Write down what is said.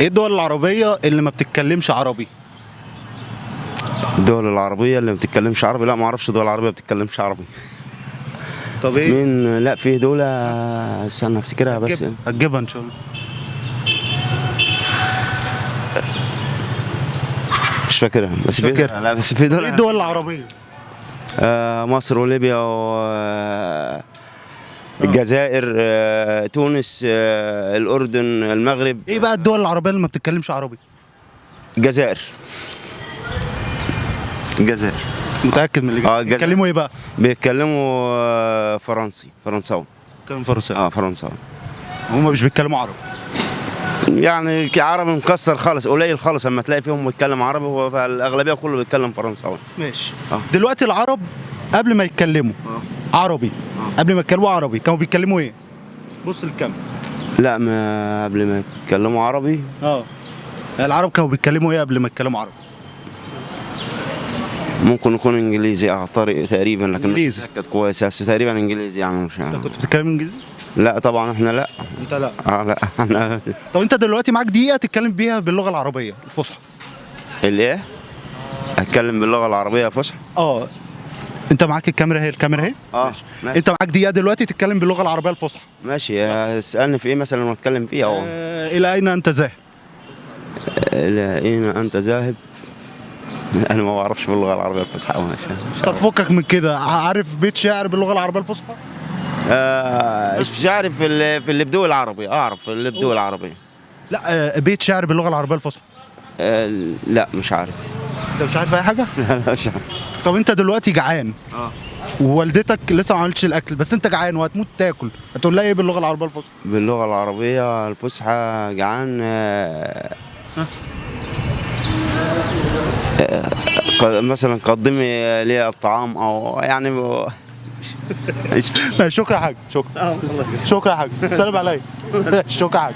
ايه الدول العربية اللي ما بتتكلمش عربي؟ الدول العربية اللي ما بتتكلمش عربي؟ لا، ما اعرفش دول عربية ما بتتكلمش عربي. طب ايه؟ مين؟ لا، في دولة، استنى افتكرها بس. هتجيبها ان شاء الله. مش فاكرها بس في. فاكرها. لا بس في ايه دولة. الدول العربية؟ مصر وليبيا و الجزائر، تونس، الأردن، المغرب. ايه بقى الدول العربية اللي ما بتتكلمش عربي؟ الجزائر، الجزائر. متأكد من اللي آه، الجزائر. بيتكلموا ايه بقى؟ بيتكلموا فرنسي، فرنساوي. بيتكلموا فرنساوي. اه، فرنساوي. هم مش بيتكلموا عربي. يعني كعربي مكسر خالص، قليل خالص اما تلاقي فيهم بيتكلم عربي، هو فالاغلبيه كله بيتكلم فرنساوي. ماشي. آه. دلوقتي العرب قبل ما يتكلموا عربي، قبل ما يتكلموا عربي كانوا بيتكلموا ايه؟ بص الكاميرا. لا، ما قبل ما يتكلموا عربي. اه، العرب كانوا بيتكلموا ايه قبل ما يتكلموا عربي؟ ممكن يكون انجليزي اعتقد تقريبا، لكن مش إنجليزي. متاكد كويس، بس تقريبا انجليزي يعني مش انت كنت بتتكلم انجليزي؟ لا طبعا احنا لا. انت لا. اه لا احنا. طب انت دلوقتي معاك دقيقة تتكلم بيها باللغة العربية الفصحى. الايه؟ اتكلم باللغة العربية فصحى؟ اه، انت معاك الكاميرا، هي الكاميرا اهي. اه ماشي. انت معاك دقيقة دلوقتي تتكلم باللغة العربية الفصحى. ماشي، اسالني في ايه مثلا واتكلم فيه اهو. الى اين انت ذاهب؟ الى اين انت ذاهب؟ انا ما بعرفش باللغة العربية الفصحى، ماشي. طب فكك من كده، عارف بيت شعر باللغة العربية الفصحى؟ مش عارف، في اللي بدول العربي، اعرف اللي بدول العربي. لا، بيت شعر باللغة العربية الفصحى. لا مش عارف. انت مش عارف اي حاجة؟ لا لا مش عارف. طب انت دلوقتي جعان اه. ووالدتك لسه ما عملتش الاكل، بس انت جعان وهتموت تاكل، هتقول لها ايه باللغة العربية الفصحى؟ باللغة العربية الفصحى جعان، مثلا قدمي لي الطعام او يعني شكرا يا حاج، شكرا شكرا يا حاج، سلام عليك. شكرا يا حاج.